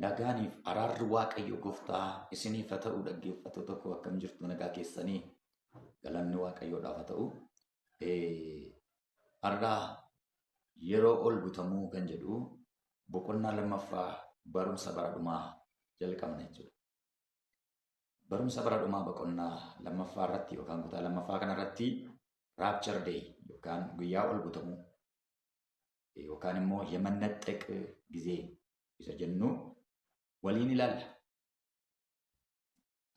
Nagaaniif araarri Waaqayyo gooftaa isiniif haa ta'u. Dhaggeeffattoota koo, akkam jirtu? Nagaa keessanii? Galanni Waaqayyoodhaaf haa ta'u. Har'a yeroo ol butamuu kan jedhu boqonnaa lammaffaa barumsa bara dhumaa jalqabna jechuudha. Barumsa bara dhumaa boqonnaa lammaffaa irratti yookaan kutaa lammaffaa kanarratti Rapture Day yookaan guyyaa ol butamuu yookaan immoo የመነጠቅ ጊዜ isa jennu waliin ilaalla.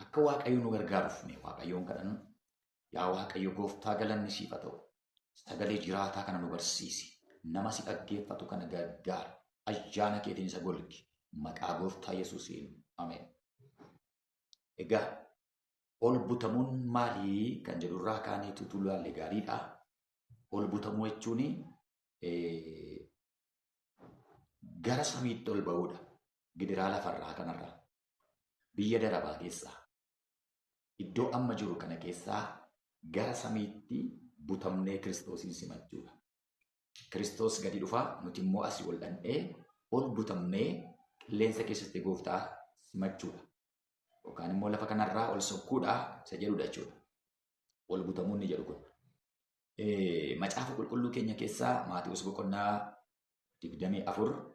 Akka Waaqayyo nu gargaaruuf mee Waaqayyoon kadhannu. Yaa Waaqayyo gooftaa, galanni siif haa ta'u. Sagalee jiraataa kana nu barsiisi. Nama si dhaggeeffatu kana gargaara. Ayyaana keetiin isa golgi. Maqaa gooftaa Yesuusiin. Ameen. Egaa ol butamuun maalii kan jedhurraa kaanee tuutuu ilaalle gaariidha. Ol butamuu jechuun gara samiitti ol ba'uudha. Gidiraa lafarraa kanarraa. Biyya darabaa keessaa. Iddoo amma jiru kana keessaa gara samiitti butamnee Kiristoosiin simachuudha. Kiristoos gadi dhufaa, nuti immoo asii ol dhandhee ol butamnee qilleensa keessatti gooftaa simachuudha. Yookaan immoo lafa kanarraa ol sokkuudha isa jedhudha jechuudha. Ol butamuun ni jedhu kun. Macaafa qulqulluu keenya keessaa Maatiwos boqonnaa 24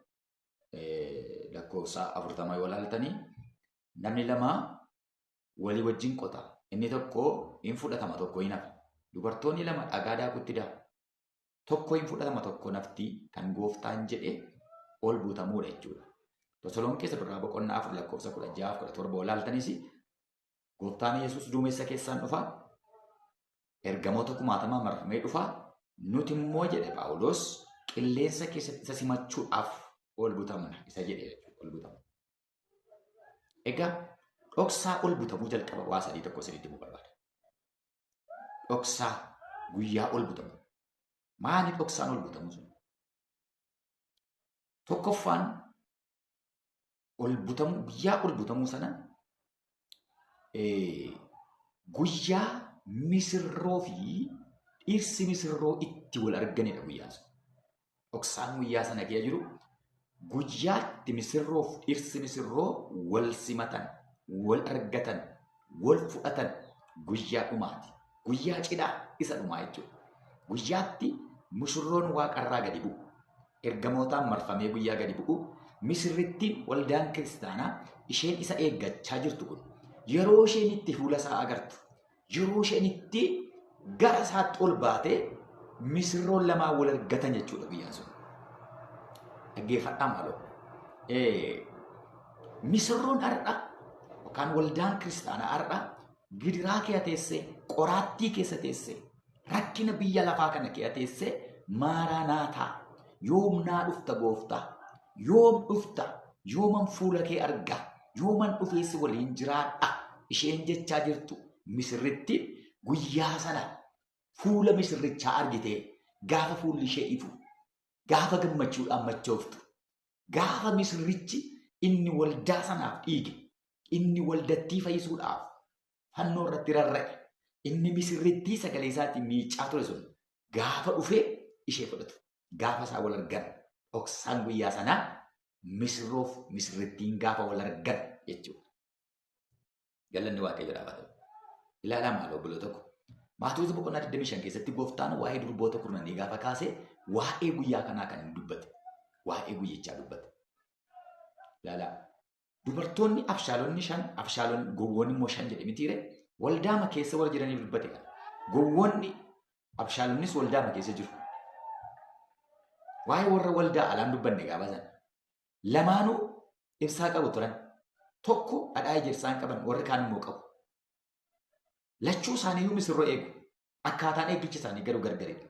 lakkoofsa 40 yoo ilaaltanii, namni lama walii wajjin qota. Inni tokko hin fudhatama, tokko hin hafa. Dubartoonni lama dhagaa daakutti daaku. Tokko hin fudhatama, tokko nafti kan gooftaan jedhe ol butamuudha jechuudha. Tasalonqee duraa boqonnaa 4 lakkoofsa 16 17 yoo ilaaltanis, gooftaan Yesuus duumessa keessaan dhufa. Ergamoota kumaatamaa marfamee dhufa. Nuti immoo, jedhe Phaawulos, qilleensa keessatti isa simachuudhaaf ol butamna isa jedhe jechuudha, ol butamna. Egaa dhoksaa ol butamuu jalqaba waa sadii tokko sadiitti himuu barbaada. Dhoksaa guyyaa ol butamu. Maali dhoksaan ol butamuu sun? Tokkoffaan, ol butamuu guyyaa ol butamuu sana guyyaa misirroo fi dhirsi misirroo itti wal arganidha guyyaan sun. Dhoksaan guyyaa sana keessa jiru guyyaatti misirroo fi dhirsi misirroo wal simatan, wal argatan, wal fudhatan guyyaa dhumaati. Guyyaa cidhaa isa dhumaa jechuudha. Guyyaatti misirroon waaqarraa gadi bu'u. Ergamootaan marfamee guyyaa gadi bu'u, misirrittiin waldaan kiristaanaa isheen isa eeggachaa jirtu kun yeroo isheen itti fuula isaa agartu, yeroo isheen itti gara isaatti ol baatee misirroon lamaan wal argatan jechuudha guyyaan sun. Dhaggeeffadhaa maaloo. Misirroon har'a yookaan waldaan kiristaanaa har'a gidiraa keessa teessee, qoraattii keessa teessee, rakkina biyya lafaa kana keessa teessee, "Maaraanaataa, yoom naa dhufta gooftaa, yoom dhufta, yooman fuula kee argaa, yooman dhufeessi waliin jiraadha?" isheen jechaa jirtu misirrittiin guyyaa sana fuula misirrichaa argitee, gaafa fuulli ishee ifu, gaafa gammachuudhaan machooftu, gaafa misirrichi inni waldaa sanaaf dhiige, inni waldattii fayyisuudhaaf fannoo irratti rarra'e, inni misirrittii sagalee isaatiin miicaa ture sun gaafa dhufee ishee fudhatu, gaafa isaa wal argan, dhoksaan guyyaa sanaa misirroof misirrittiin gaafa wal argan jechuudha. Galanni Waaqayyoodhaaf haa ta'u. Ilaalaa maal, obboloota tokko. Maatewos boqonnaa 25 keessatti gooftaan waa'ee durboota kurnanii gaafa kaase waa'ee guyyaa kanaa kan inni dubbate. Waa'ee guyyichaa dubbate. Ilaalaa. Dubartoonni abshaalonni shan, abshaalonni gowwoonni immoo shan jedhe mitiire? Waldaama keessa warra jiraniif dubbate kana. Gowwoonni abshaalonnis waldaama keessa jiru. Waa'ee warra waldaa alaan dubbanne gaafa sana. Lamaanuu ibsaa qabu turan. Tokko dhadhaa ejersaa hin qaban, warri kaan immoo qabu. Lachuu isaaniiyyuu misirroo eegu. Akkaataan eeggicha isaanii garuu gargaridha.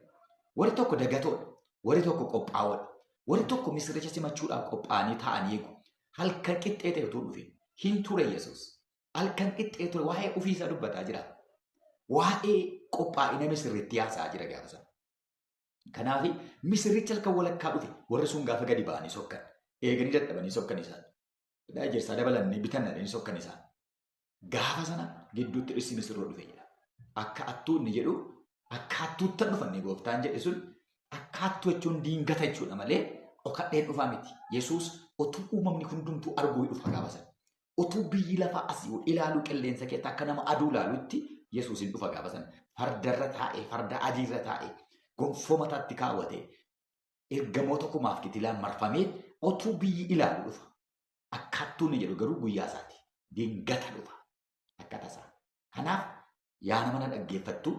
Warri tokko dagatoodha. Warri tokko qophaa'oodha. Warri tokko misirricha simachuudhaaf qophaa'anii taa'anii eegu. Halkan qixxee ta'e utuu dhufe hin ture Yesuus. Halkan qixxee ture, waa'ee ofiisaa dubbataa jira. Waa'ee qophaa'ina misirrittii haasa'aa jira gaafa sana. Kanaaf misirrichi halkan walakkaa dhufe, warri sun gaafa gadi ba'anii sokkan. Eeganii dadhabanii sokkan isaan. Dhadhaa ejersaa dabalannee bitannanii sokkan isaan. Gaafa sana gidduutti dhirsi misirroo dhufe jedha. Akka attuu inni jedhu, akka attuuttan dhufanne gooftaan jedhe sun, akka attuu jechuun diingata jechuudha malee Dhokadheen dhufaa miti. Yesuus otuu uumamni hundumtuu arguu dhufa gaafa sana. Otuu biyyi lafaa asii ilaaluu qilleensa keessa akka nama aduu ilaalutti Yesuus hin dhufa gaafa sana. Fardarra taa'ee, farda adiirra taa'ee, gonfoo mataatti kaawwatee, ergamoota kumaaf kitilaan marfamee otuu biyyi ilaalu dhufa. Akkaattuu inni jedhu garuu guyyaa isaati. Dingata dhufa. Akka tasaa. Kanaaf yaa nama na dhaggeeffattu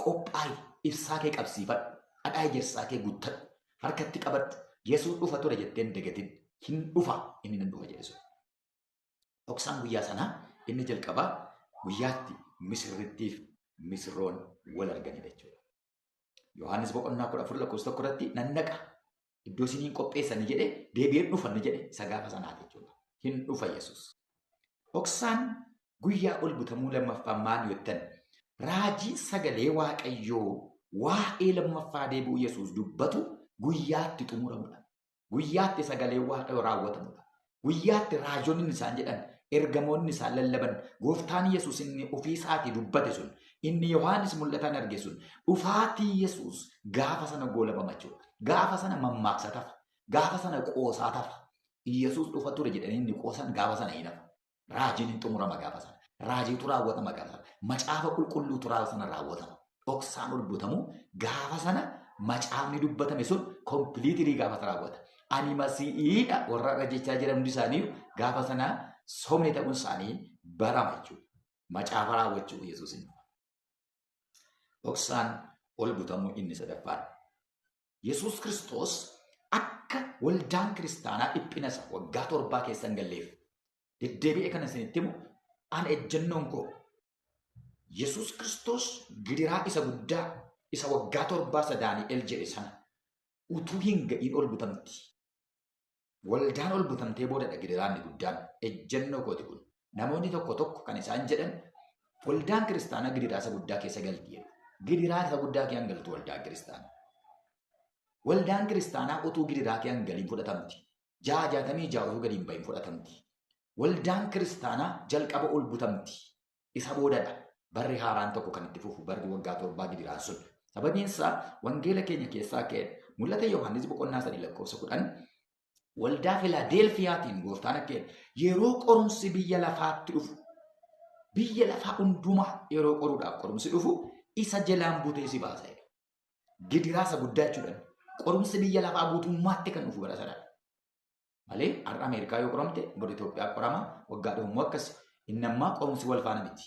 qophaa'i, ibsaa kee qabsiifadhu, dhadhaa ejersaa kee guuttadhu, harkatti qabadhu. Yesuus dhufa ture jettee hin dagatin. Hin dhufa inni nan dhufa jedhe sun. Dhoksaan guyyaa sanaa inni jalqabaa guyyaatti misirrittiif misirroon wal arganidha jechuudha. Yohaannis boqonnaa 14 lakkoofsa 1 irratti nan dhaqa iddoo isiniin qopheessanii jedhe deebi'een dhufa inni jedhe isa gaafa sanaati jechuudha. Hin dhufa Yesuus. Dhoksaan guyyaa ol butamuu lammaffaa maal jettan? Raajii sagalee Waaqayyoo waa'ee lammaffaa deebi'uu Yesuus dubbatu guyyaatti xumuramudha. Guyyaatti sagalee Waaqayyoo raawwatamudha. Guyyaatti raajonni isaan jedhan, ergamoonni isaan lallaban, gooftaan Yesuus inni ofii isaatii dubbate sun, inni Yohaannis mul'ataan arge sun, dhufaatii Yesuus gaafa sana goolabama jechuudha. Gaafa sana mammaaksa tafa. Gaafa sana qoosaa tafa. Yesuus dhufa ture jedhanii inni qoosan gaafa sana hin hafa. Raajiin hin xumurama gaafa sana. Raajiitu raawwatama gaafa sana. Macaafa qulqulluutu gaafa sana raawwatama. Dhoksaan ol butamu gaafa sana macaafni dubbatame sun kompiliitilii gaafa sana raawwata. Ani masiihiidha warra irra jechaa jiran hundi isaanii gaafa sana sobni ta'uun isaanii barama jechuudha. Macaafa raawwachuu Yesuus hin dhufa. Dhoksaan ol butamuu inni sadaffaan. Yesuus Kiristoos akka waldaan kiristaanaa dhiphina isa waggaa 7 keessa hin galleef deddeebi'ee kan isinitti himu an ejjennoon koo Yesuus Kiristoos gidiraa isa guddaa isa waggaa 7 isa Daani'el jedhe sana utuu hin ga'iin ol butamti. Waldaan ol butamtee boodadha gidiraan inni guddaan ejjennoo kooti kun. Namoonni tokko tokko kan isaan jedhan waldaan kiristaanaa gidiraa isa guddaa keessa galti jedhu. Gidiraa isa guddaa keessa galtu waldaan kiristaanaa. Waldaan kiristaanaa utuu gidiraa keessa hin galiin fudhatamti. 66 utuu gadi hin bahin fudhatamti. Waldaan kiristaanaa jalqaba ol butamti. Isa boodadha. Barri haaraan tokko kan itti fufu barri waggaa 7 gidiraan sun. Sababiin isaa wangeela keenya keessaa ka'e mul'ata Yohaannis boqonnaa 3 lakkoofsa 10 waldaa Filaadelfiyaatiin gooftaan akka jedhe yeroo qorumsi biyya lafaatti dhufu biyya lafaa hundumaa yeroo qoruudhaaf qorumsi dhufu isa jalaan butee si baasa jedhe. Gidiraa isa guddaa jechuudha. Qorumsi biyya lafaa guutummaatti kan dhufu bara sanadha. Malee har'a Ameerikaa yoo qoramte bor Itoophiyaa qorama waggaa dhufu immoo akkas. Inni ammaa qorumsi wal faana miti.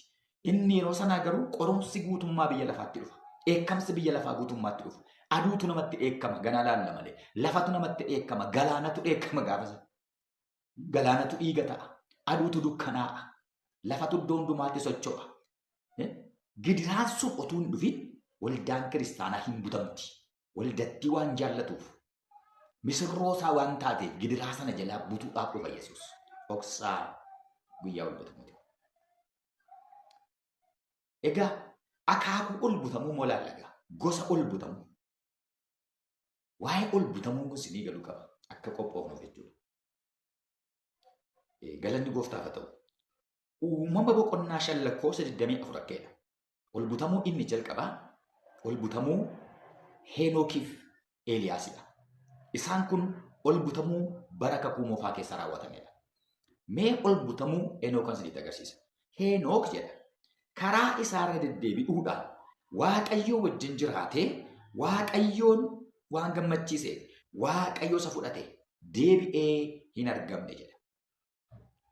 Inni yeroo sanaa garuu qorumsi guutummaa biyya lafaatti dhufa. Dheekkamsi biyya lafaa guutummaatti dhufa. Aduutu namatti dheekkama ganaa laalla malee. Lafatu namatti dheekkama galaanatu dheekkama gaafa sana. Galaanatu dhiiga ta'a. Aduutu dukkanaa'a. Lafatu iddoo hundumaatti socho'a. Gidiraan sun otuu hin dhufin waldaan kiristaanaa hin butamti. Waldattii waan jaallatuuf misirroo isaa waan taateef gidiraa sana jalaa butuudhaaf dhufa Yesuus. Dhoksaa guyyaa ol butamuuti. Egaa akaakuu ol butamuu moo laalla gosa ol butamuu. Waa'ee ol butamuu kun sinii galuu qaba akka qophoofnuuf jechuudha. Galanni gooftaaf haa ta'u. Uumama boqonnaa 5 lakkoofsa 24 akkeedha. Ol butamuu inni jalqabaa ol butamuu Heenookiif Eeliyaasidha. Isaan kun ol butamuu bara kakuu moofaa keessa raawwatamedha. Mee ol butamuu Heenookan isinitti agarsiisa. Heenook jedha. Karaa isaarra deddeebi'uudhaan Waaqayyoo wajjin jiraatee Waaqayyoon waan gammachiiseef Waaqayyo isa fudhate deebi'ee hin argamne jedha.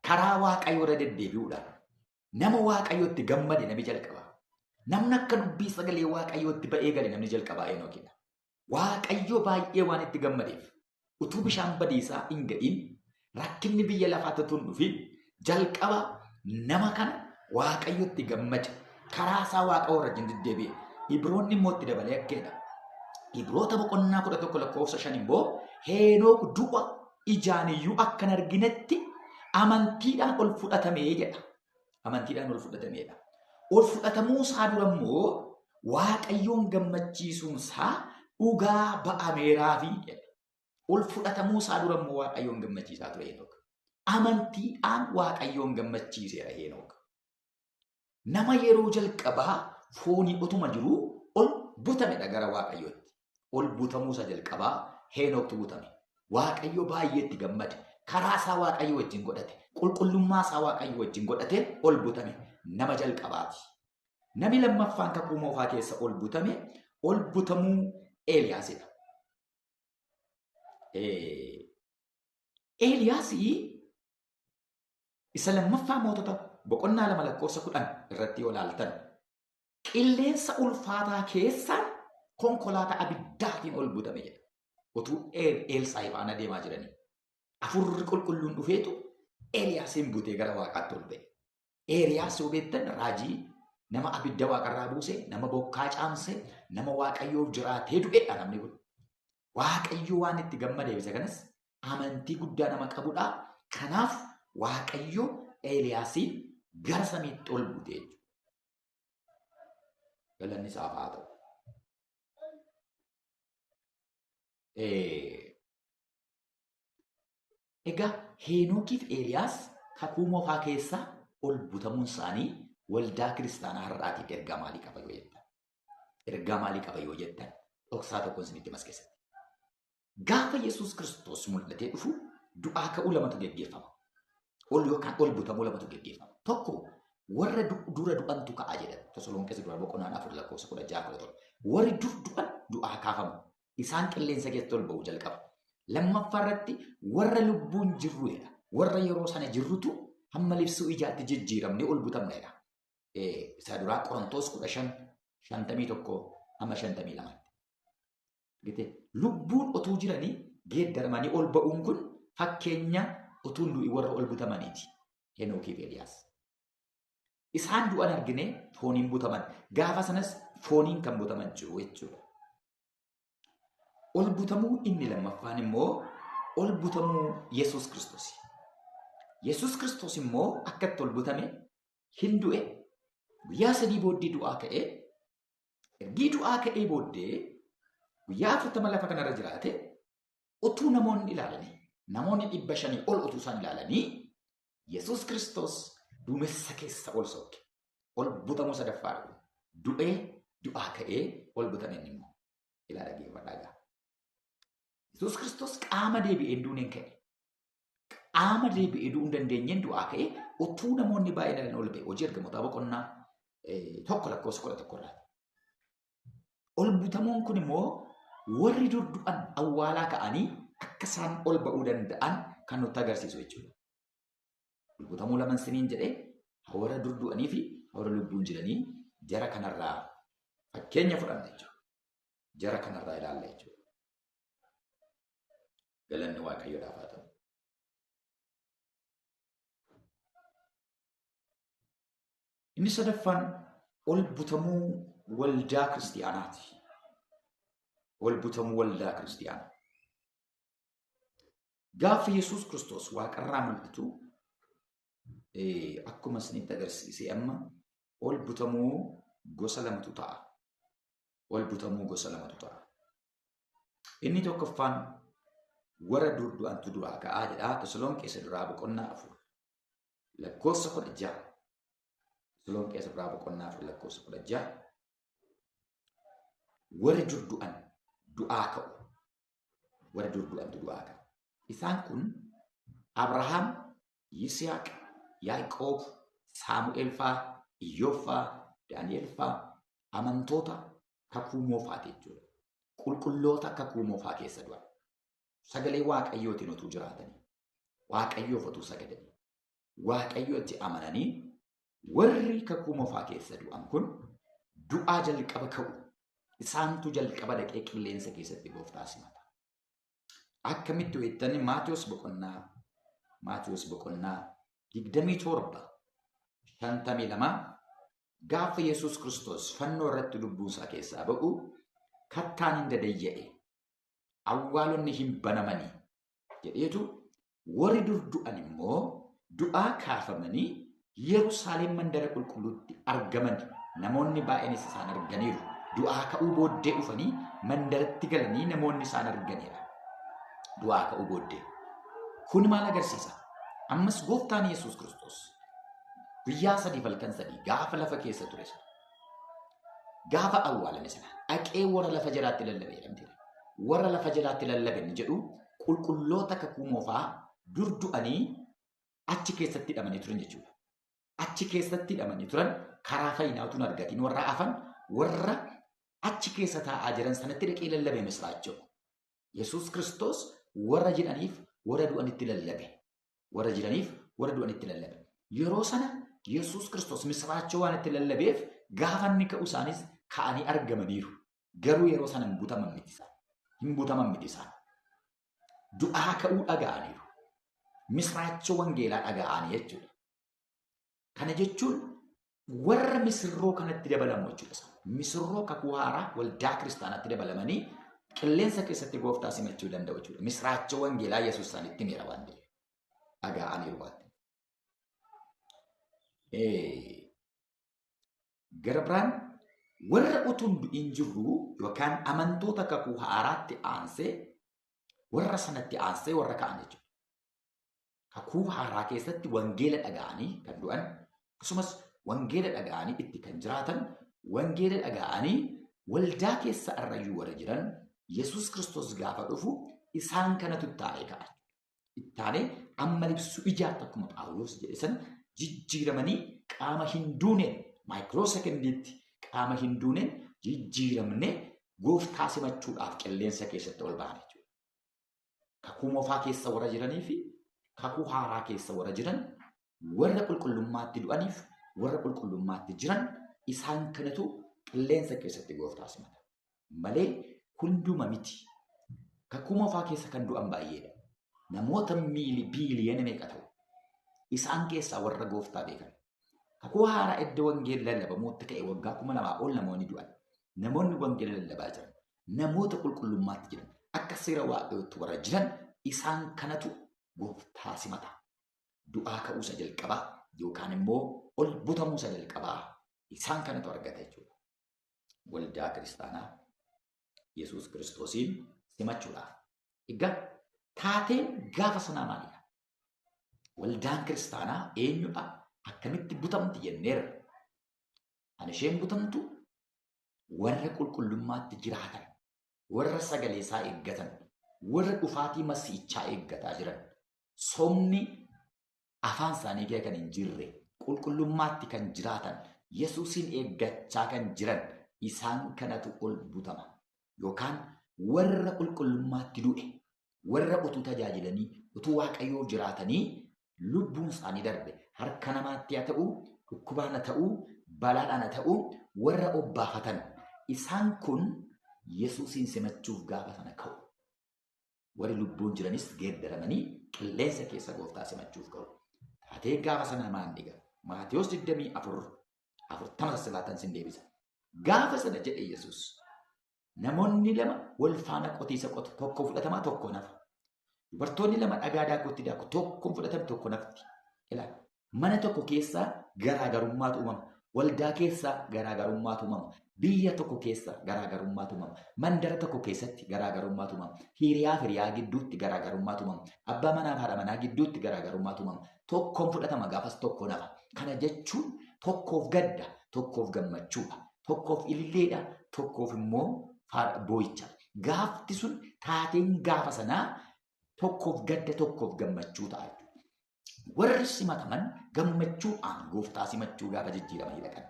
Karaa Waaqayyoo irra deddeebi'uudhaan nama Waaqayyootti gammade namni jalqabaa. Namni akka dubbii sagalee Waaqayyootti ba'ee gale namni jalqabaa Henookidha. Waaqayyo baay'ee waan itti gammadeef utuu bishaan badiisaa hin ga'iin rakkinni biyya lafaatti utuu hin dhufin jalqaba nama kana Waaqayyotti gammade karaa isaa Waaqa warra wajjin deddeebi'e. Ibroonni immoo itti dabalee akkeedha. Ibroota boqonnaa 11 lakkoofsa 5 immoo Heenook du'a ijaan iyyuu akka hin arginetti amantiidhaan ol fudhatamee jedha. Amantiidhaan ol fudhatameedha. Ol fudhatamuu isaa dura immoo Waaqayyoon gammachiisuun isaa dhugaa ba'ameeraafi jedha. Ol fudhatamuu isaa dura immoo Waaqayyoon gammachiisaa ture Heenook. Amantiidhaan Waaqayyoon gammachiiseera Heenook. Nama yeroo jalqabaa foonii otuma jiruu ol butamedha gara Waaqayyootti. Ol butamuu isaa jalqabaa Heenooktu butame. Waaqayyo baay'ee itti gammade. Karaa isaa Waaqayyo wajjin godhate. Qulqullummaa isaa Waaqayyo wajjin godhate ol butame. Nama jalqabaati. Namni lammaffaan kakuu moofaa keessa ol butame ol butamuu Eeliyaasidha. Eeliyaasii isa lammaffaa mootota boqonnaa 2 lakkoofsa 10 irratti yoo ilaaltan qilleensa ulfaataa keessaan konkolaataa abiddaatiin ol butame jedha. Utuu Eelsaa'i faana deemaa jiranii. Afurri qulqulluun dhufeetu Eeliyaasiin butee gara waaqaatti ol ba'e. Eeliyaas yoo beektan raajii nama abidda waaqarraa buuse, nama bokkaa caamse, nama waaqayyoof jiraatee du'edha namni kun. Waaqayyo waan itti gammadeef isa kanas amantii guddaa nama qabudha. Kanaaf Waaqayyo Eeliyaasiin gara samiitti ol bute jechuudha. Galanni isaaf haa ta'u. Egaa Heenookiif Eeliyaas kakuu moofaa keessaa ol butamuun isaanii waldaa kiristaanaa har'aatiif ergaa maalii qaba yoo jettan? Ergaa maalii qaba yoo jettan? Dhoksaa tokkoon isinitti himas keessatti. Gaafa Yesuus Kiristoos mul'atee dhufu du'aa ka'uu lamatu geggeeffama. Ol yookaan ol butamuu lamatu geggeeffama. Tokko warra dura du'antu ka'a jedha. Tasalonqeessa duraa boqonnaan 4 lakkoofsa 16 17. Warri dur du'an du'aa kaafamu. Isaan qilleensa keessatti ol ba'uu jalqabu. Lammaffaa irratti warra lubbuun jirru jedha. Warra yeroo sana jirrutu hamma libsuu ijaatti jijjiiramnee ol butamna jedha. Isa duraa Qorontoos 15 51 hamma 52. Gite lubbuun otuu jiranii geeddaramanii ol ba'uun kun fakkeenya utuu du'i warra ol butamaniiti. Henookii fi Eliyaas. Isaan du'an argine fooniin butaman. Gaafa sanas fooniin kan butaman jiru jechuudha. Ol butamuu inni lammaffaan immoo ol butamuu Yesuus Kiristoos. Yesuus Kiristoos immoo akka itti ol butame hin du'e guyyaa 3 booddee du'aa ka'ee ergii du'aa ka'ee booddee guyyaa 40 lafa kanarra jiraate utuu namoonni ilaalanii namoonni 500 ol utuu isaan ilaalanii Yesuus Kiristoos duumessa keessa ol sokke. Ol butamuu sadaffaadha kun. Du'ee du'aa ka'ee ol butame inni immoo. Ilaa dhaggeeffadhaa egaa. Yesuus Kiristoos qaama deebi'ee hin duuneen ka'e. Qaama deebi'ee du'uu hin dandeenyeen du'aa ka'e utuu namoonni baay'een ilaalan ol ba'e. Hojii ergamootaa boqonnaa 1 lakkoofsa 11 irraa. Ol butamuun kun immoo warri dur du'an awwaalaa ka'anii akka isaan ol ba'uu danda'an kan nutti agarsiisu jechuudha. Ol butamuu laman siniin jedhee warra dur du'anii fi warra lubbuun jiranii jara kanarraa fakkeenya fudhanna jechuudha. Jara kanarraa ilaalla jechuudha. Galanni Waaqayyoodhaaf haa ta'u. Inni sadaffaan ol butamuu waldaa kiristiyaanaati. Ol butamuu waldaa kiristiyaanaa. Gaafa Yesuus Kiristoos waaqarraa mul'atu akkuma isinitti agarsiise amma ol butamuu gosa lamatu ta'a. Ol butamuu gosa lamatu ta'a. Inni tokkoffaan warra dur du'antu du'aa ka'aa jedha. Tasalonqee duraa boqonnaa 4 lakkoofsa 16. Tasalonqee duraa boqonnaa 4 lakkoofsa 16. Warri dur du'an du'aa ka'u. Warri dur du'antu du'aa ka'u. Isaan kun Abrahaam, Yisihaaq, Yaaqoob, Saamu'eel fa'aa, Iyyoob fa'aa, Daani'el fa'aa amantoota kakuu moofaati jechuudha. Qulqulloota kakuu moofaa keessa du'an. Sagalee Waaqayyootiin utuu jiraatanii, Waaqayyoof utuu sagadanii, Waaqayyootti amananii warri kakuu moofaa keessa du'an kun du'aa jalqaba ka'u. Isaantu jalqaba dhaqee qilleensa keessatti gooftaa simata. Akkamitti weettanii Maatiyos boqonnaa 27 52 gaafa Yesuus Kiristoos fannoo irratti lubbuu isaa keessaa ba'u kattaan hin dadayya'e awwaalonni hin banamanii jedheetu warri dur du'an immoo du'aa kaafamanii Yerusaalem mandara qulqulluutti argaman namoonni baay'eenis isaan arganiiru. Du'aa ka'uu booddee dhufanii mandaratti galanii namoonni isaan arganiira. Du'aa ka'uu booddee. Kun maal agarsiisa? Ammas gooftaan Yesuus Kiristoos guyyaa 3 halkan 3 gaafa lafa keessa ture sana gaafa awwaalame sana dhaqee warra lafa jalaatti lallabe jedhamteera. Warra lafa jalaatti lallabe inni jedhu qulqulloota kakuu moofaa dur du'anii achi keessatti hidhamanii turan jechuudha. Achi keessatti hidhamanii turan karaa fayyinaa utuu hin argatiin warra hafan warra achi keessa taa'aa jiran sanatti dhaqee lallabe misraachoo. Yesuus Kiristoos warra jiraniif warra du'anitti lallabe. Warra jiraniif warra du'anitti lallabe. Yeroo sana Yesuus Kiristoos misraachoo waan itti lallabeef gaafa inni ka'u isaanis ka'anii argamaniiru. Garuu yeroo sana hin butaman miti isaan. Hin butaman miti isaan. Du'aa ka'uu dhaga'aniiru. Misraachoo wangeelaa dhaga'anii jechuudha. Kana jechuun warra misirroo kanatti dabalamu jechuudha. Misirroo kakuu haaraa waldaa kiristaanaatti dabalamanii qilleensa keessatti gooftaa simachuu danda'u jechuudha. Misraachoo wangeelaa Yesuus isaanitti himeera waan ta'eef. Dhaga'aniiru waan ta'eef. Gara biraan warra utuu hin du'in jirru yookaan amantoota kakuu haaraatti aansee warra sanatti aansee warra ka'an jechuudha. Kakuu haaraa keessatti wangeela dhaga'anii kan du'an akkasumas wangeela dhaga'anii itti kan jiraatan wangeela dhaga'anii waldaa keessa arrayyuu warra jiran Yesuus Kiristoos gaafa dhufu isaan kanatu ittaanee ka'a. Ittaanee amma libsuu ijaatti akkuma Phaawulos jedhe sana jijjiiramanii qaama hin duuneen maayikiroo sekendiitti qaama hin duuneen jijjiiramnee gooftaa simachuudhaaf qilleensa keessatti ol ba'an jechuudha. Kakuu moofaa keessa warra jiranii fi kakuu haaraa keessa warra jiran warra qulqullummaatti du'aniif warra qulqullummaatti jiran isaan kanatu qilleensa keessatti gooftaa simata. Malee hunduma miti. Kakuu moofaa keessa kan du'an baay'eedha. Namoota biiliyoona meeqa ta'u. Isaan keessaa warra gooftaa beekan. Kakuu haaraa iddoo wangeelli lallabamuutti ka'e waggaa 2000 ol namoonni du'an. Namoonni wangeela lallabaa jiran. Namoota qulqullummaatti jiran. Akka seera waaqayyootti warra jiran isaan kanatu gooftaa simata. Du'aa ka'uusa jalqabaa yookaan immoo ol butamuusa jalqabaa isaan kanatu argata jechuudha. Waldaa kiristaanaa Yesuus Kiristoosiin simachuudhaaf. Egaa taateen gaafa sanaa maalidha? Waldaan kiristaanaa eenyudha? Akkamitti butamti jenneerra? Kan isheen butamtu warra qulqullummaatti jiraatan, warra sagalee isaa eeggatan, warra dhufaatii masiichaa eeggataa jiran, sobni afaan isaanii keessa kan hin jirre, qulqullummaatti kan jiraatan, Yesuusiin eeggachaa kan jiran isaan kanatu ol butama. Yookaan warra qulqullummaatti du'e, warra utuu tajaajilanii, utuu waaqayyoof jiraatanii lubbuun isaanii darbe harka namaatti haa ta'u, dhukkubaan haa ta'u, balaadhaan haa ta'u, warra obbaafatan isaan kun Yesuusiin simachuuf gaafa sana ka'u. Warri lubbuun jiranis geeddaramanii qilleensa keessa gooftaa simachuuf ka'u. Taatee gaafa sana maal dhiga? Maatewos 24:40 sassilaatan sin deebisa. Gaafa sana jedhe Yesuus. Namoonni lama wal faana qotiisa qotu, tokko fudhatama tokko nafa. Dubartoonni lama dhagaa daakuutti daaku, tokko fudhatame tokko nafti. Ilaali. Mana tokko keessa garaagarummaatu uumama. Waldaa keessa garaagarummaatu uumama. Biyya tokko keessa garaagarummaatu uumama. Mandara tokko keessatti garaagarummaatu uumama. Hiriyaa fi hiriyaa gidduutti garaagarummaatu uumama. Abbaa manaa fi haadha manaa gidduutti garaagarummaatu uumama. Tokkoon fudhatama gaafas tokko nafa. Kana jechuun tokkoof gadda, tokkoof gammachuudha. Tokkoof ililleedha, tokkoof immoo boo'icha. Gaafti sun taateen gaafa sanaa tokkoof gadda, tokkoof gammachuu ta'a jechuudha. Warri simataman gammachuudhaan gooftaa simachuu gaafa jijjiiramanii dhaqan.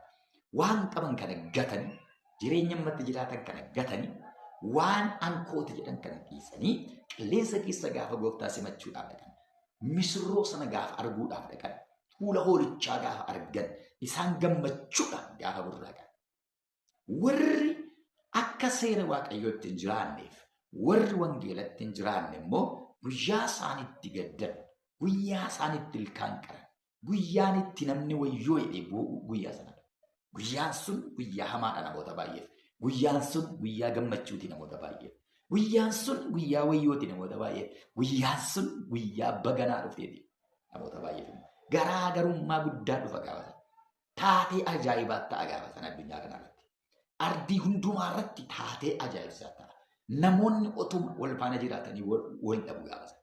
Waan qaban kana gatanii, jireenya ammatti jiraatan kana gatanii, waan ankooti jedhan kana dhiisanii qilleensa keessa gaafa gooftaa simachuudhaaf dhaqan. Misirroo sana gaafa arguudhaaf dhaqan. Fuula hoolichaa gaafa argan. Isaan gammachuudhaan gaafa burraaqan. Warri akka seera waaqayyootti hin jiraanneef, warri wangeelatti hin jiraanne immoo guyyaa isaanitti gaddan, guyyaa isaanitti ilkaan qaran, guyyaan itti namni wayyoo jedhee boo'u guyyaa sanadha. Guyyaan sun guyyaa hamaadha namoota baay'eef. Guyyaan sun guyyaa gammachuuti namoota baay'eef. Guyyaan sun guyyaa wayyooti namoota baay'eef. Guyyaan sun guyyaa baganaa dhufeeti namoota baay'eef. Garaagarummaa guddaa dhufa gaafa sana. Taatee ajaa'ibaa ta'a gaafa sana addunyaa kanarratti. Ardii hundumaa irratti taatee ajaa'ibsaa ta'a. Namoonni otuma wal faana jiraatanii wal dhabu gaafa sana.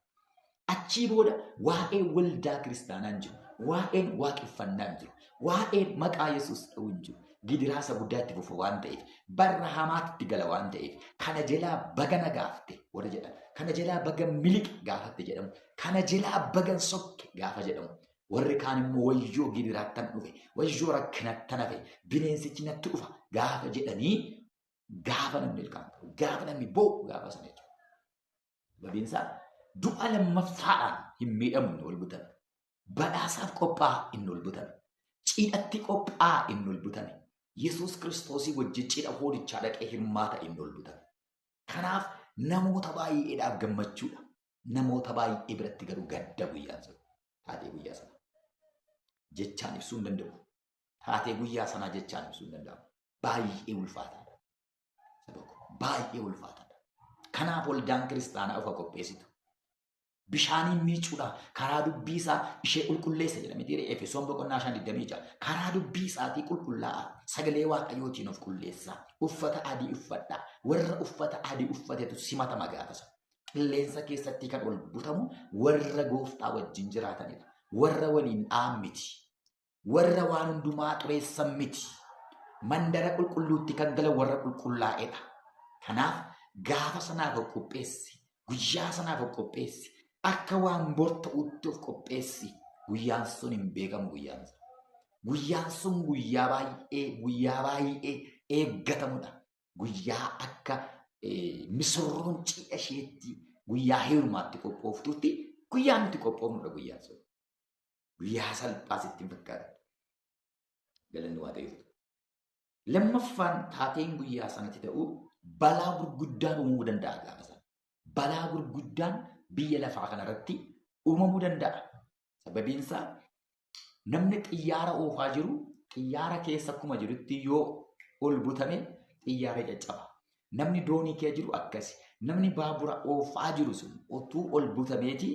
Achii booda waa'ee waldaa kiristaanaa hin jiru. Waa'een waaqeffannaa hin jiru. Waa'een maqaa Yesuus dha'uu hin jiru. Gidiraasa guddaa itti fufa waan ta'eef, barra hamaatti gala waan ta'eef, kana jalaa baga nagaafte warra jedhan Kana jalaa bagan miliqe gaafatti jedhamu. Kana jalaa bagan sokke gaafa jedhamu. Warri kaan immoo wayyoo gidiraattan dhufe, wayyoo rakkinattan hafe, bineensichi natti dhufa gaafa jedhanii gaafa namni ilkaan qabu, gaafa namni boo'u gaafa sana jechuudha. Sababiin isaa du'a lammaffaadhaan hin miidhamu inni ol butame. Badhaasaaf qophaa'a inni ol butame. Cidhatti qophaa'a inni ol butame. Yesuus Kiristoosii wajjin cidha hoolichaa dhaqee hirmaata inni ol butame. Kanaaf namoota baay'eedhaaf gammachuudha. Namoota baay'ee biratti garuu gadda guyyaan sun. Taatee guyyaa sana. Jechaan ibsuu hin danda'u. Taatee guyyaa sanaa jechaan ibsuu hin danda'amu. Baay'ee ulfaataadha. Saba koo baay'ee ulfaataadha. Kanaaf waldaan kiristaanaa of qopheessitu. Bishaaniin miicuudhaan karaa dubbii isaa ishee qulqulleessa jedhame dhiirri Efesoon boqonnaa 5:26. Karaa dubbii isaatii qulqullaa'aa sagalee Waaqayyootiin of qulleessaa. Uffata adii uffadhaa. Warra uffata adii uffatetu simatama gaafa sana. Qilleensa keessatti kan ol butamu warra gooftaa wajjin jiraatanidha. Warra waliin dha'an miti. Warra waan hundumaa xureessan miti. Mandara qulqulluutti kan galan warra qulqullaa'edha. Kanaaf gaafa sanaaf of qopheessi. Guyyaa sanaaf of qopheessi. Akka waan bor ta'utti of qopheessi. Guyyaan sun hin beekamu guyyaan sun. Guyyaan sun guyyaa baay'ee guyyaa baay'ee eeggatamudha. Guyyaa akka misirroon cidha isheetti guyyaa heerumaatti qophooftutti guyyaa nuti qophoofnudha guyyaan sun. Guyyaa salphaa sitti hin fakkaatu. Galanni Waaqayyoof. Lammaffaan taateen guyyaa sanatti ta'u balaa gurguddaan uumamuu danda'a gaafa sana. Balaa gurguddaan biyya lafaa kanarratti uumamuu danda'a. Sababiin isaa namni xiyyaara oofaa jiru xiyyaara keessa akkuma jirutti yoo ol butame xiyyaara caccaba. Namni doonii kee jiru akkasi. Namni baabura oofaa jiru sun otuu ol butameeti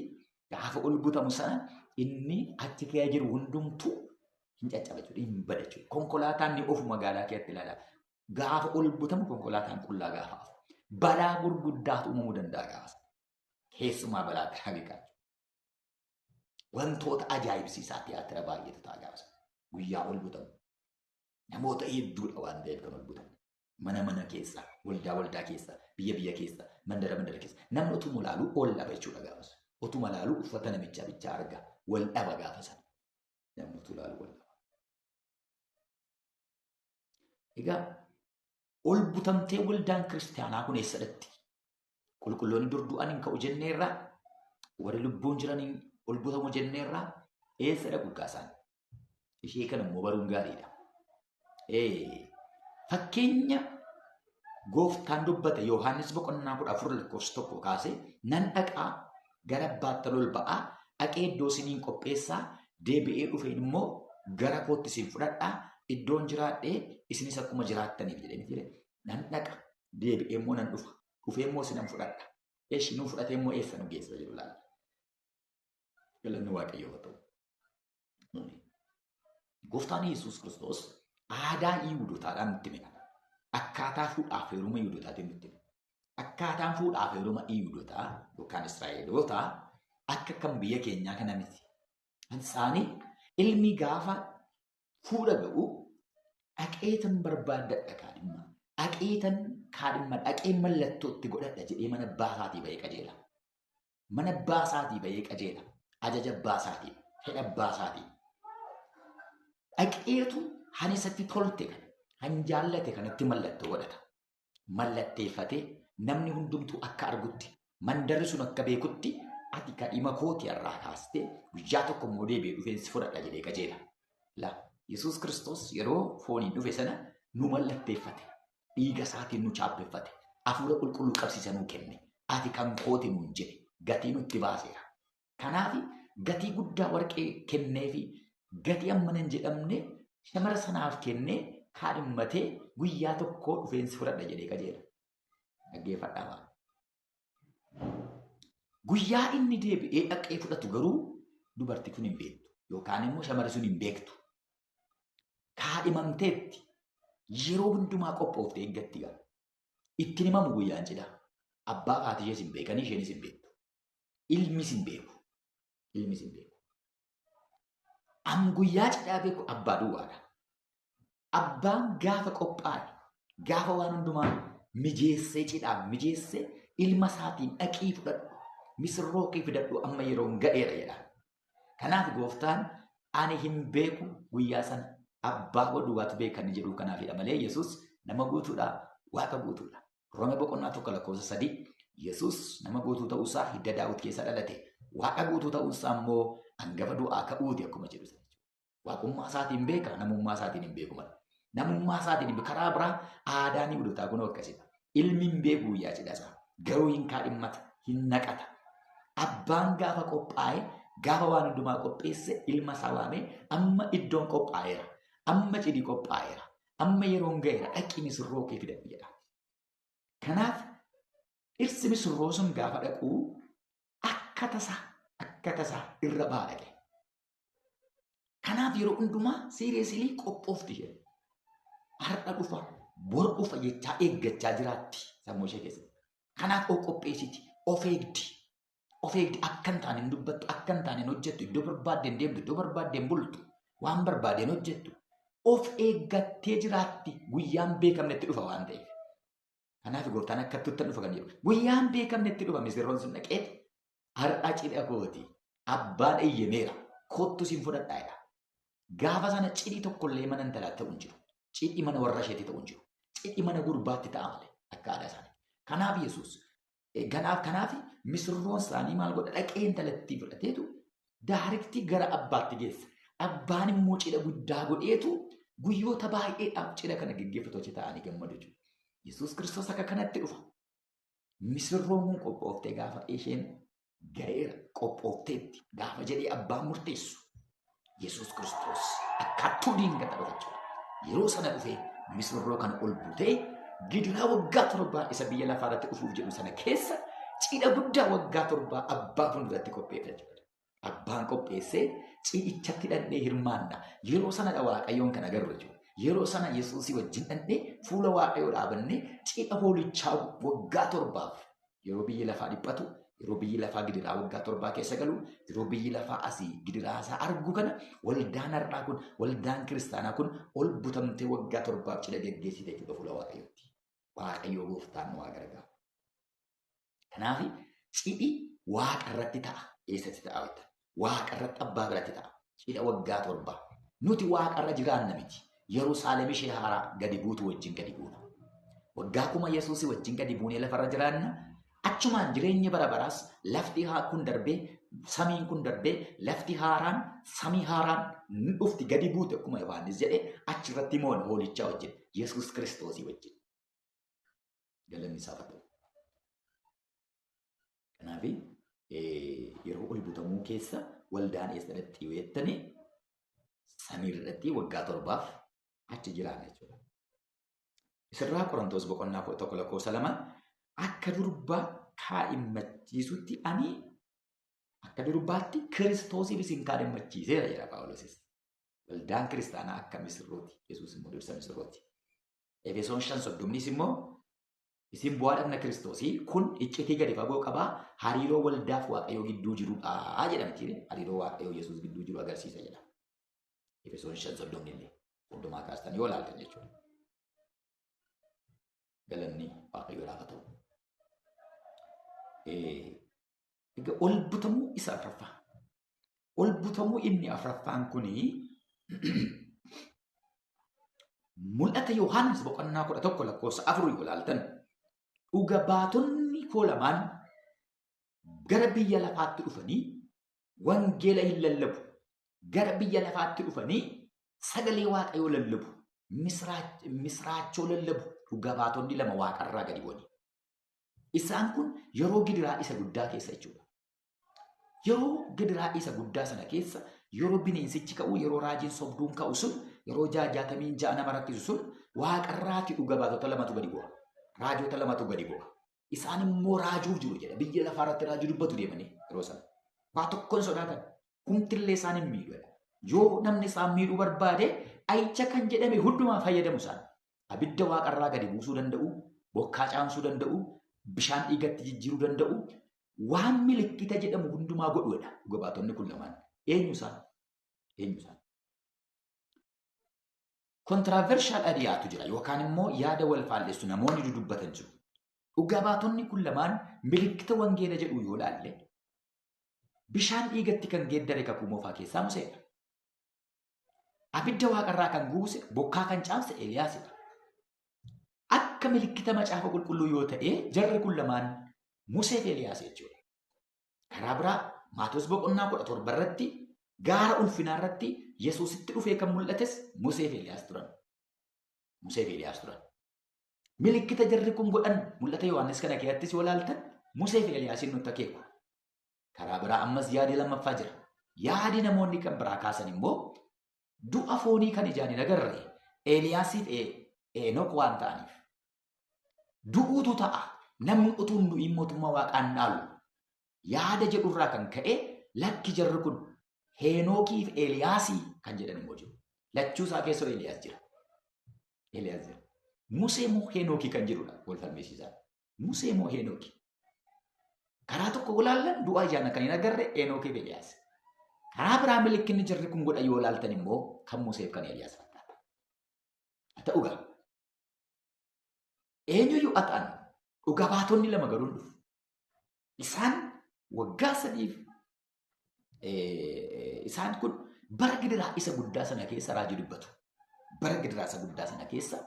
gaafa ol butamu sana inni achi kee jiru hundumtuu hin caccaba jechuudha, hin bada jechuudha. Konkolaataan ni ofu magaalaa keetti ilaala. Gaafa ol butamu konkolaataan qullaa gaafa hafu. Balaa gurguddaatu uumamuu danda'a gaafa sana. Keessumaa balaa tiraafikaa. Wantoota ajaa'ibsiisaa tiyaatira baay'eetu ta'a gaafa sana. Guyyaa ol butamu. Namoota hedduudha waan ta'eef kan ol butamu. Mana mana keessa, waldaa waldaa keessa, biyya biyya keessa, mandara mandara keessa. Namni utuma laaluu ol dhaba jechuudha gaafa sana. Utuma laaluu uffata namichaa bichaa arga. Wal dhaba gaafa sana. Namni utuu laaluu wal dhaba. Egaa ol butamtee waldaan kiristaanaa kun eessa dhaqxi? Qulqulloonni dur du'an hin ka'u jenneerraa, warri lubbuun jiran ol butamu jenneerraa eessa dhaqu gaasaan? Ishee kana immoo baruun gaariidha. Fakkeenya gooftaan dubbate Yohaannis boqonnaa 14 lakkoofsa 1 kaasee nan dhaqaa gara abbaattan ol ba'aa dhaqee iddoo isiniin qopheessaa deebi'ee dhufeen immoo gara kootti isin fudhadhaa iddoon jiraadhee isinis akkuma jiraattaniif jedhee miti jedhe. Nan dhaqa deebi'ee immoo nan dhufa dhufee immoo isinan fudhadha. Eshi nu fudhatee immoo eessa nu geessa jedhu laala. Galanni Waaqayyoof haa ta'u. Gooftaan Yesuus Kiristoos aadaa Yihuudootaadhaan nutti hime kana. Akkaataa fuudhaaf heeruma Yihuudootaatiin nutti hime. Akkaataan fuudhaaf heeruma Yihuudootaa yookaan Israa'elootaa akka kan biyya keenyaa kana miti. Kan isaanii ilmi gaafa fuudha ga'u dhaqeetan barbaaddadha kaadhimma. Dhaqeetan kaadhimma dhaqee mallattoo itti godhadha jedhee mana abbaa isaatii ba'ee qajeela. Mana abbaa isaatii ba'ee qajeela. Ajaja abbaa isaatii, fedha abbaa isaatii. Dhaqeetu han isatti tolte kana, han jaallate kanatti mallattoo godhata. Mallatteeffatee namni hundumtuu akka argutti, mandarri sun akka beekutti ati kadhima kooti irraa kaastee guyyaa tokko immoo deebi'ee dhufeen si fudhadha jedhee qajeela. La Yesuus Kiristoos yeroo fooniin dhufe sana nu mallatteeffate. Dhiiga isaatiin nu chaappeffate. Hafuura qulqulluu qabsiisa nuu kenne. Ati kan kooti nuun jedhe. Gatii nutti baaseera. Kanaaf gatii guddaa warqee kenneefi gatii ammana hin jedhamne shamara sanaaf kennee kaadhimmatee guyyaa tokko dhufeen si fudhadha jedhee qajeela. Dhaggeeffadhaa maal. Guyyaa inni deebi'ee dhaqee fudhatu garuu dubartii kun hin beektu yookaan immoo shamarri sun hin beektu. Kaadhimamteetti yeroo hundumaa qophooftee eeggatti gaa. Ittiin himamu guyyaan cidhaa. Abbaa fi haati ishees hin beekanii isheenis hin beektu. Ilmis hin beeku. Ilmis hin beeku. An guyyaa cidhaa beeku abbaa duwwaadha. Abbaan gaafa qophaa'e, gaafa waan hundumaa mijeessee cidhaaf mijeessee Ilma isaatiin dhaqii fudhadhu. Misirroo kee fidadhu amma yeroon ga'eera jedha. Kanaaf gooftaan ani hin beeku guyyaa sana abbaa koo duwwaatu beeka kan jedhu kanaafidha malee Yesuus nama guutuudha, waaqa guutuudha. Roome boqonnaa 1 lakkoofsa 3 Yesuus nama guutuu ta'uusaa hidda Daawit keessa dhalate. Waaqa guutuu ta'uusaa immoo hangafa du'aa ka'uuti akkuma jedhu sana. Waaqummaa isaatiin beeka, namummaa isaatiin hin beeku malee. Namummaa isaatiin hin beeku. Karaa biraa aadaan Yihuudootaa kun akkasidha. Ilmi hin beeku guyyaa cidha isaa. Garuu hin kaadhimmata, hin naqata. Abbaan gaafa qophaa'e, gaafa waan hundumaa qopheesse ilma isaa waamee amma iddoon qophaa'eera. Amma cidhi qophaa'eera. Amma yeroon ga'eera. Dhaqii misirroo kee fidadhu jedha. Kanaaf dhirsi misirroo sun gaafa dhaqu akka tasaa irra ba'a dhaqe. Kanaaf yeroo hundumaa seriously qophoofti isheen. Har'a dhufa, bor dhufa jechaa eeggachaa jiraatti sammuu ishee keessatti. Kanaaf of qopheessiti, of eegdi. Of eegdi akka hin taane hin dubbattu, akka hin taane hin hojjettu, iddoo barbaadde hin deemtu, iddoo barbaadde hin bultu, waan barbaadde hin hojjettu. Of eeggattee jiraatti guyyaan beekamnetti dhufa waan ta'eef. Kanaaf gooftaan akka tuttan dhufa kan jedhu. Guyyaan beekamnetti dhufa misirroon sun dhaqeeti. Har'a cidha kooti. Abbaan eeyyameera. Kottu siin fudhadhaa jedha. Gaafa sana cidhi tokkollee mana intalaatti ta'u hin jiru. Cidhi mana warra isheetti ta'u hin jiru. Cidhi mana gurbaatti ta'a malee akka aadaa isaanii. Kanaaf Yesuus kanaaf misirroon isaanii maal godha dhaqee intalattii fudhateetu direct gara abbaatti geessa. Abbaan immoo cidha guddaa godheetu guyyoota baay'eedhaaf cidha kana geggeeffatu achi taa'anii gammadu jechuudha. Yesuus Kiristoos akka kanatti dhufa. Misirroon kun qophooftee gaafa isheen ga'eera qophoofteetti gaafa jedhee abbaan murteessu Yesuus Kiristoos akkattuu diingata dhufa jechuudha. Yeroo sana dhufee misirroo kana ol butee gidiraa waggaa 7 isa biyya lafaa irratti dhufuuf jedhu sana keessa cidha guddaa waggaa 7 abbaa fuulduratti qopheessa jechuudha. Abbaan qopheessee cidhichatti dhandhee hirmaanna. Yeroo sanadha Waaqayyoon kan agarru jechuudha. Yeroo sana Yesuusii wajjin dhandhee fuula Waaqayyoo dhaabannee cidha hoolichaa waggaa 7f yeroo biyyi lafaa dhiphatu, yeroo biyyi lafaa gidiraa waggaa 7 keessa galu, yeroo biyyi lafaa asii gidiraa isaa argu kana waldaan har'aa kun, waldaan kiristaanaa kun ol butamtee waggaa 7f cidha geggeessite jechuudha fuula Waaqayyootti. Waaqayyoo gooftaan nu haa gargaaru. Kanaaf cidhi waaqa irratti ta'a. Eessatti ta'a wayita? Waaqa irratti abbaa biratti ta'a. Cidha waggaa 7. Nuti waaqa irra jiraanna miti. Yerusaalem ishee haaraa gadi buutu wajjin gadi buuna. Waggaa 1000 Yesuusii wajjin gadi buunee lafarra jiraanna. Achumaan jireenya bara baraas lafti kun darbee samiin kun darbee lafti haaraan samii haaraan ni dhufti gadi buute akkuma Yohaannis jedhee achirratti moona hoolichaa wajjin Yesuus Kiristoosii wajjin. Galanni isaaf haa ta'u. Kanaaf yeroo ol butamuu keessa waldaan eessa dhaqxi yoo jettanii samiirra dhaqxii waggaa 7f achi jiraanna jechuudha. Isirraa Qorontoos boqonnaa 11 lakkoofsa 2 akka durba kaadhimmachiisutti ani akka durbaatti Kiristoosiif isin kaadhimmachiiseera jedha Phaawulosis. Waldaan kiristaanaa akka misirrooti. Yesuus immoo dursa misirrooti. Efesoon 5:30nis immoo isin bu'aa dhagna Kiristoosii kun iccitii gadi fagoo qabaa hariiroo waldaaf Waaqayyoo gidduu jirudha jedhamti. Hariiroo Waaqayyoo Yesuus gidduu jiru agarsiisa jedha. Efesoon 5:30 illee 30 kaastan yoo ilaaltan jechuudha. Galanni Waaqayyoodhaaf haa ta'u. Egaa ol butamuu isa afuraffaa. Ol butamuu inni afuraffaan kuni mul'ata Yohaannis boqonnaa 11 lakkoofsa 4 yoo ilaaltan dhuga baatonni koo lamaan gara biyya lafaatti dhufanii wangeela hin lallabu. Gara biyya lafaatti dhufanii sagalee Waaqayyoo lallabu. Misraachoo lallabu. Dhuga baatonni lama waaqarraa gadi bu'anii. Isaan kun yeroo gidiraa isa guddaa keessa jechuudha. Yeroo gidiraa isa guddaa sana keessa yeroo bineensichi ka'u, yeroo raajiin sobduun ka'u sun, yeroo 66 nama rakkisu sun waaqarraati dhuga baatota lamatu gadi bu'a. Raajota lamatu gadi bu'a. Isaan immoo raajuuf jiru jedha. Biyya lafaarratti raajuu dubbatu deemanii yeroo sana. Waa tokkoon sodaatan. Kumtillee isaan hin miidhu. Yoo namni isaan miidhuu barbaade dha'icha kan jedhame hundumaa fayyadamu isaan. Abidda waaqarraa gadi buusuu danda'u, bokkaa caamsuu danda'u, bishaan dhiigatti jijjiiruu danda'u, waan milikkita jedhamu hundumaa godhuudha. Dhuga baatonni kun lamaan. Eenyu isaan? Eenyu isaan? Controversial ideatu jira yookaan immoo yaada wal faallessu namoonni dudubbatan jiru. Dhugaa baatonni kun lamaan milikkita wangeela jedhu yoo laalle bishaan dhiigatti kan geeddare kakuu moofaa keessaa Museedha. Abidda waaqarraa kan guuse bokkaa kan caamse Eeliyaasidha. Akka milikkita macaafa qulqulluu yoo ta'e jarri kun lamaan Musee fi Eeliyaas jechuudha. Karaa biraa Maatewos boqonnaa 17 irratti gaara ulfinaa irratti Yesuusitti dhufee kan mul'ates Musee fi Eeliyaas turan. Musee fi Eeliyaas turan. Milikkita jarri kun godhan mul'ata Yohaannis kana keessattis yoo ilaaltan Musee fi Eeliyaasiin nutti akeeku. Karaa biraa ammas yaadi lammaffaa jira. Yaadi namoonni kan biraa kaasan immoo du'a foonii kan ijaan hin agarre Eeliyaasiif Enook waan ta'aniif. Du'uutu ta'a. Namni utuu hin du'iin mootummaa waaqaan dhaalu. Yaada jedhurraa kan ka'e lakki jarri kun Heenookii fi Eeliyaasii kan jedhan immoo jiru. Lachuu isaa keessa Eeliyaas jira. Eeliyaas jira. Musee moo Heenookii kan jedhudha wal falmisiisaa. Musee moo Heenookii? Karaa tokko ilaallan du'a ijaan kan hin agarre Heenookii fi Eeliyaas. Karaa biraa milikkinni jarri kun godha yoo ilaaltan immoo kan Musee fi kan Eeliyaas fakkaata. Haa ta'u gaa eenyuyyuu haa ta'an dhuga baatonni lama garuu hin dhufu. Isaan waggaa sadiif isaan kun bara gidiraa isa guddaa sana keessa raajii dubbatu. Bara gidiraa isa guddaa sana keessa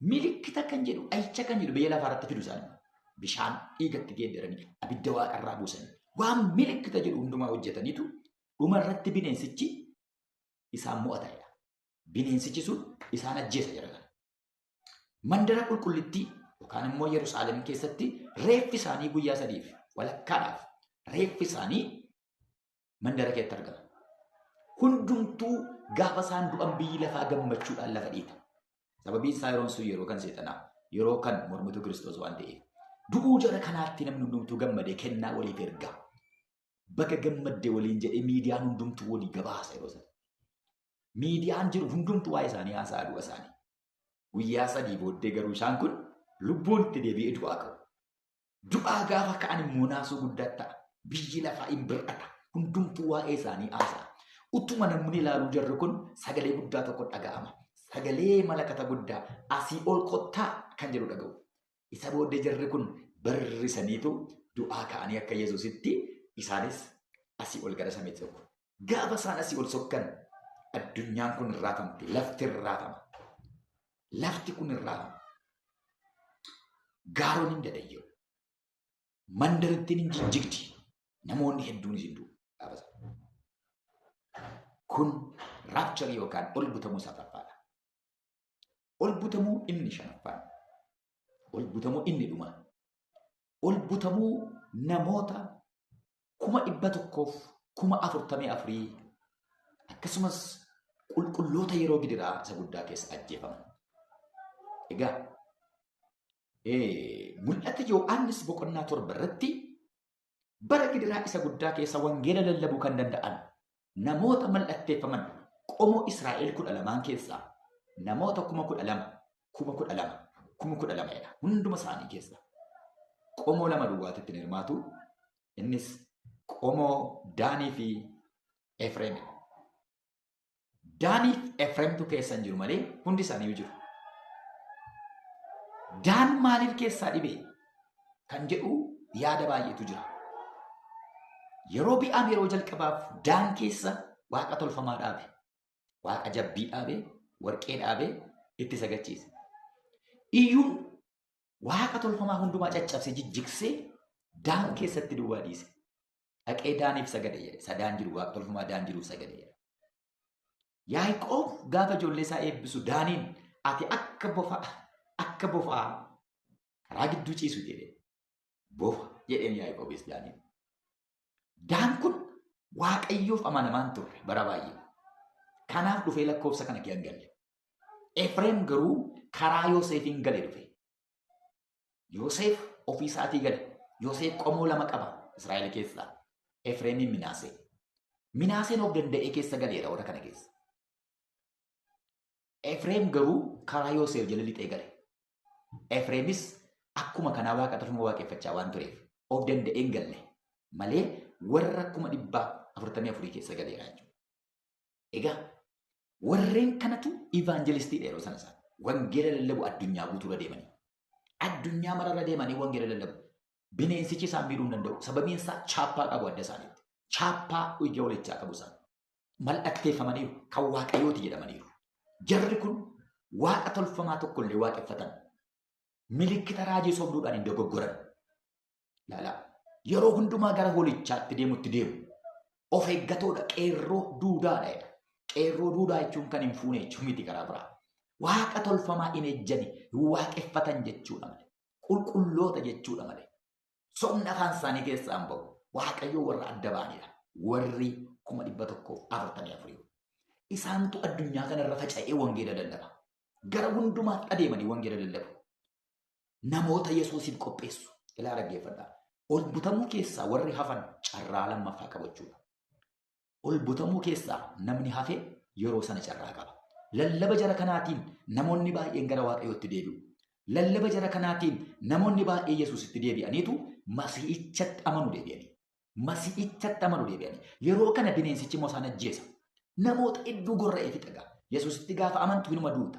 milikkita kan jedhu dhahicha kan jedhu biyya lafaa irratti fidu isaanii. Bishaan dhiigatti geeddaranii abidda waaqarraa buusanii waan milikkita jedhu hundumaa hojjetaniitu dhuma irratti bineensichi isaan mo'ata jedha. Bineensichi sun isaan ajjeesa jira kana. Mandara qulqullittii yookaan immoo Yerusaalem keessatti reeffi isaanii guyyaa sadiif walakkaadhaaf reeffi isaanii mandara keessatti argama. Hundumtuu gaafa isaan du'an biyyi lafaa gammachuudhaan lafa dhiita. Sababiin isaa yeroon sun yeroo kan seexanaa yeroo kan mormituu Kiristoos waan ta'eef. Du'uu jara kanaatti namni hundumtuu gammadee kennaa waliif erga. Baga gammadde waliin jedhee miidiyaan hundumtuu walii gabaasa yeroo sana. Miidiyaan jiru hundumtuu waa'ee isaanii haasa'a du'a isaanii. Guyyaa sadii booddee garuu isaan kun lubbuun itti deebi'ee du'aa ka'u. Du'aa gaafa ka'an immoo naasuu guddaa ta'a. Biyyi lafaa hin bir'ata. Hundumtuu waa'ee isaanii haasa'a. Utuma namni ilaaluu jarri kun sagalee guddaa tokko dhaga'ama. Sagalee malakata guddaa asii ol kottaa kan jedhu dhaga'u. Isa booddee jarri kun barrisaniitu du'aa ka'anii akka Yesuusitti isaanis asii ol gara samiitti sokku. Gaafa isaan asii ol sokkan addunyaan kun hin raafamti, lafti hin raafama. Lafti kun hin raafama. Gaaroon hin dadayya'u. Mandarittiin hin jijjigdi. Namoonni hedduunis hin du'u. Gaafa sana. Kun raapcharii yookaan ol butamuu isa afuraffaadha. Ol butamuu inni shanaffaan. Ol butamuu inni dhumaa. Ol butamuu namoota 144,000 akkasumas qulqulloota yeroo gidiraa isa guddaa keessa ajjeefaman. Egaa mul'ata Yohaannis boqonnaa 7 irratti bara gidiraa isa guddaa keessa wangeela lallabuu kan danda'an namoota mallatteeffaman qomoo Israa'el 12 keessaa namoota 12,000 12,000 12,000 jedha hunduma isaanii keessaa. Qomoo lama duwwaatti ittiin hirmaatu innis qomoo Daanii fi Efreemidha. Daanii fi Efreemtu keessa hin jiru malee hundi isaanii jiru. Daan maaliif keessaa dhibe kan jedhu yaada baay'eetu jira. Yeroo bi'aam yeroo jalqabaaf Daan keessa waaqa tolfamaa dhaabe. Waaqa jabbii dhaabe, warqee dhaabe itti sagachiise. Iyyuun waaqa tolfamaa hundumaa caccabsee jijjigsee Daan keessatti duwwaa dhiise. Dhaqee Daaniif sagade jedhe. Isa Daan jiru waaqa tolfamaa Daan jiruuf sagade jedhe. Yaaqoob gaafa ijoollee isaa eebbisu Daaniin ati akka bofa akka bofaa karaa gidduu ciisu jedhe. Bofa jedheen Yaaqoobis Daaniin. Daan kun Waaqayyoof amanamaa hin turre bara baay'ee. Kanaaf dhufee lakkoofsa kana kee hin galle. Efreem garuu karaa Yooseefiin gale dhufe. Yooseef ofii isaatii gale. Yooseef qomoo lama qaba Israa'el keessaa. Efreemiin Minaasee. Minaaseen of danda'ee keessa galeera warra kana keessa. Efreem garuu karaa Yooseef jala lixee gale. Efreemis akkuma kanaa waaqa tolfamaa waaqeffachaa waan tureef of danda'ee hin galle malee warra 144,000 keessa galeera jechuudha. Egaa warreen kanatu ivaanjelistiidha yeroo sana isaan. Wangeela lallabu addunyaa guutuurra deemanii. Addunyaa mararra deemanii wangeela lallabu. Bineensichi isaan miidhuu hin danda'u. Sababiin isaa chaappaa qabu adda isaaniitti. Chaappaa ija hoolichaa qabu isaan. Mallatteeffamaniiru. Kan Waaqayyooti jedhamaniiru. Jarri kun waaqa tolfamaa tokkollee waaqeffatan. Milikkita raajii sobduudhaan hin dogoggoran. Laalaa. Yeroo hundumaa gara hoolichaatti deemutti deemu. Of eeggatoodha. Qeerroo duudaadha jedha. Qeerroo duudaa jechuun kan hin fuune jechuun miti karaa biraa. Waaqa tolfamaa hin ejjani, hin waaqeffatan jechuudha malee. Qulqulloota jechuudha malee. Sobni afaan isaanii keessaa hin ba'u. Waaqayyoo warra adda ba'anidha. Warri 144,000. Isaantu addunyaa kanarra faca'ee wangeela lallaba. Gara hundumaatti adeemanii wangeela lallabu. Namoota Yesuusiif qopheessu. Ilaa dhaggeeffadhaa. Ol butamuu keessaa warri hafan carraa lammaffaa qabu jechuudha. Ol butamuu keessaa namni hafe yeroo sana carraa qaba. Lallaba jara kanaatiin namoonni baay'een gara Waaqayyootti deebi'u. Lallaba jara kanaatiin namoonni baay'ee Yesuusitti deebi'aniitu Masiihichatti amanu deebi'anii. Masiihichatti amanu deebi'anii. Yeroo kana bineensichi immoo isaan ajjeesa. Namoota hedduu gorra'ee fixa gaa. Yesuusitti gaafa amantu hinuma duuta.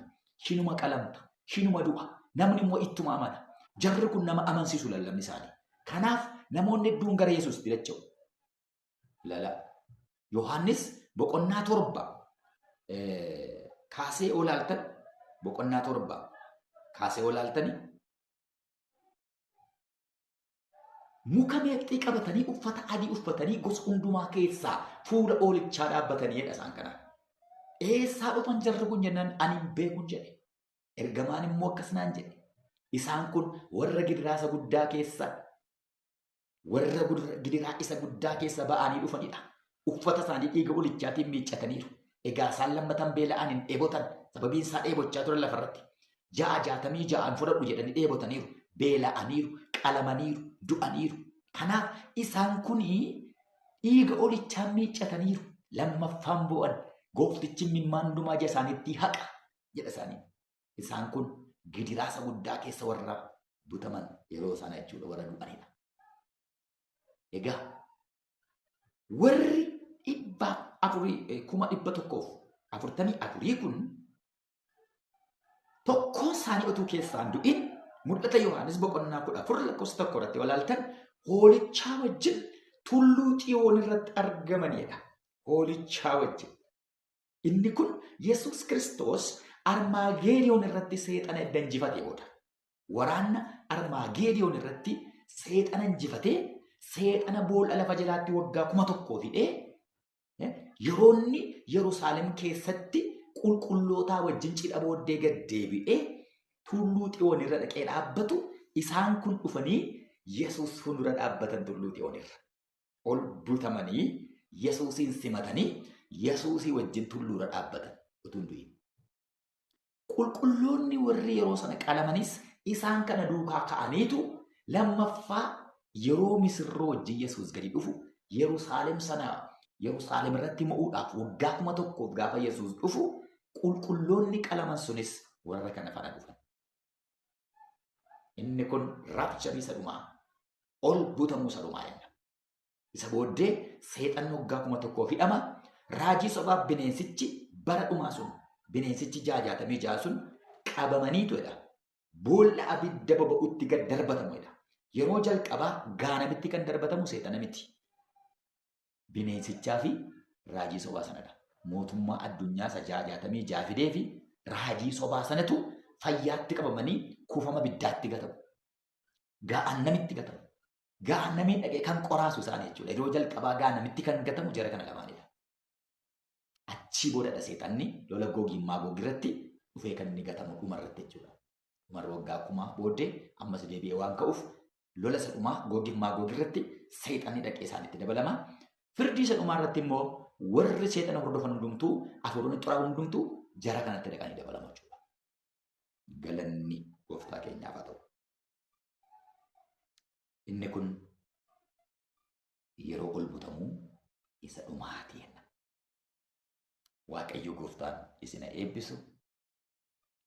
Hinuma qalamta. Hinuma du'a. Namni immoo ittuma amana. Jarri kun nama amansiisu lallabni isaanii. Kanaaf namoonni hedduun gara Yesuusitti dacha'u. Lala. Yohaannis boqonnaa 7 kaasee olaaltan boqonnaa 7 kaasee olaaltanii muka meexxii qabatanii uffata adii uffatanii gosa hundumaa keessaa fuula hoolichaa dhaabbatanii jedha isaan kana. Eessaa dhufan jarri kun jennaan ani hin beekun jedhe. Ergamaan immoo akkas naan jedhe. Isaan kun warra gidiraa isa guddaa keessa warra gidiraa isa guddaa keessa ba'anii dhufanidha. Uffata isaanii dhiiga hoolichaatiin miiccataniiru. Egaa isaan lammatan beela'an hin dheebotan. Sababiin isaa dheebochaa turan lafarratti. 666 fudhadhu jedhanii dheebotaniiru. Beela'aniiru, qalamaniiru, du'aniiru. Kanaaf isaan kun dhiiga hoolichaan miiccataniiru. Lammaffaan bo'an gooftichi imimmaan hundumaa ija isaaniitti haqa jedha isaanii. Isaan kun gidiraa isa guddaa keessa warra butaman yeroo sana jechuudha warra du'anidha. Egaa warri 144,000 kun tokkoon isaanii utuu keessaan du'in mul'ata Yohaannis boqonnaa 14 lakkoofsa 1 irratti walaaltan hoolichaa wajjin tulluu Xiyoon irratti argamanidha. Hoolichaa wajjin. Inni kun Yesuus Kiristoos Armaageediyoon irratti seexana edda injifatee booda. Waraanna Armaageediyoon irratti seexana injifatee seexana boolla lafa jalaatti waggaa 1000 hidhee yeroo inni Yerusaalem keessatti qulqullootaa wajjin cidha booddee gad deebi'ee tulluu Xiyoon irra dhaqee dhaabbatu isaan kun dhufanii Yesuus fuuldura dhaabbatan tulluu Xiyoon irra. Ol butamanii Yesuusiin simatanii Yesuusii wajjin tulluu irra dhaabbatan utuu hin du'in. Qulqulloonni warri yeroo sana qalamanis isaan kana duukaa ka'aniitu lammaffaa yeroo misirroo wajjin Yesuus gadi dhufu Yerusaalem sana Yerusaalem irratti mo'uudhaaf waggaa 1000 gaafa Yesuus dhufu qulqulloonni qalaman sunis warra kana faana dhufan. Inni kun raapcharii isa dhumaa ol butamuu isa dhumaa jenna. Isa booddee seexanni waggaa 1000 hidhama. Raajii sobaaf bineensichi bara dhumaa sun bineensichi 666 sun qabamaniitu jedha. Boolla abidda boba'utti gad darbatamu jedha. Yeroo jalqabaa gaanamitti kan darbatamu seexana miti. Bineensichaa fi raajii sobaa sanadha. Mootummaa addunyaa isa 666 fidee fi raajii sobaa sanatu fayyaatti qabamanii kuufama biddaatti gatamu. Gaannamitti gatamu. Gaannamiin dhaqee kan qoraasu isaan jechuudha. Yeroo jalqabaa gaannamitti kan gatamu jara kana lamaanidha. Achii boodadha seexanni lola Googiin Maagoog irratti dhufee kan inni gatamu dhumarratti jechuudha. Dhumarra waggaa 1000 booddee ammas deebi'ee waan ka'uuf lola isa dhumaa Googiif Maagoog irratti seexanni dhaqee isaanitti dabalama. Firdii isa dhumaa irratti immoo warri seexana hordofan hundumtuu hafuuronni xuraa'oo hundumtuu jara kanatti dhaqanii dabalamu jechuudha. Galanni gooftaa keenyaaf haa ta'u. Inni kun yeroo ol butamuu isa dhumaati jenna. Waaqayyo gooftaan isin haa eebbisu.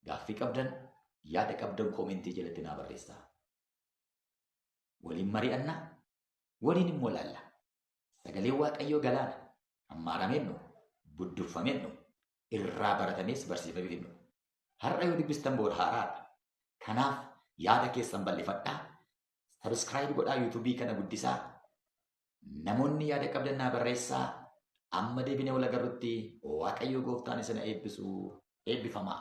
Gaaffii qabdan, yaada qabdan koomentii jalatti naa barreessaa. Waliin mari'anna, waliin immoo laalla. Sagaleen Waaqayyoo galaana hammaarameen dhumu, budduffameen dhumu, irraa baratamees barsiifamee dhumu. Har'a yoo dubbistan booda haaraadha. Kanaaf Yaada keessan bal'ifadhaa. Subscribe godhaa, YouTubeii kana guddisaa. Namoonni yaada qabdan naa barreessaa. Amma deebinee wal agarrutti Waaqayyo gooftaan isin eebbisu. Eebbifamaa.